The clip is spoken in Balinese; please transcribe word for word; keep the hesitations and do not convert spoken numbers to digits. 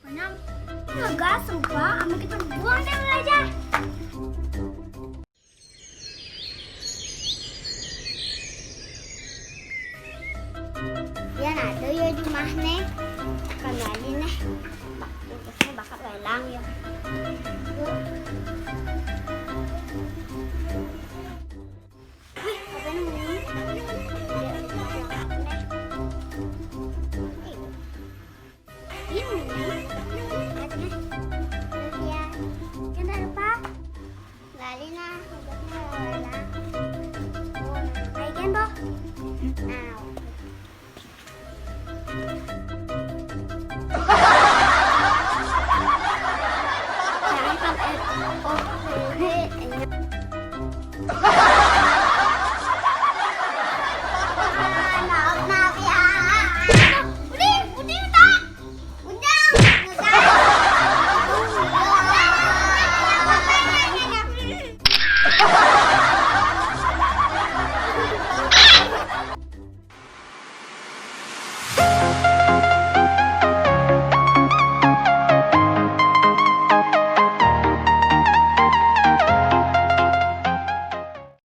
Ngegas rupa, ambil kita buang deh aja. Yan ada ya jumah nih. Kembali nih. Bak-, kulkasnya bakal lelang ya. Wih, apa nih? Ini. Lihat nih. Lihat ya. Kan ada apa? Lali nah, kulkasnya lelang. Oh, nah, baik kan, Boh? Nah, oke.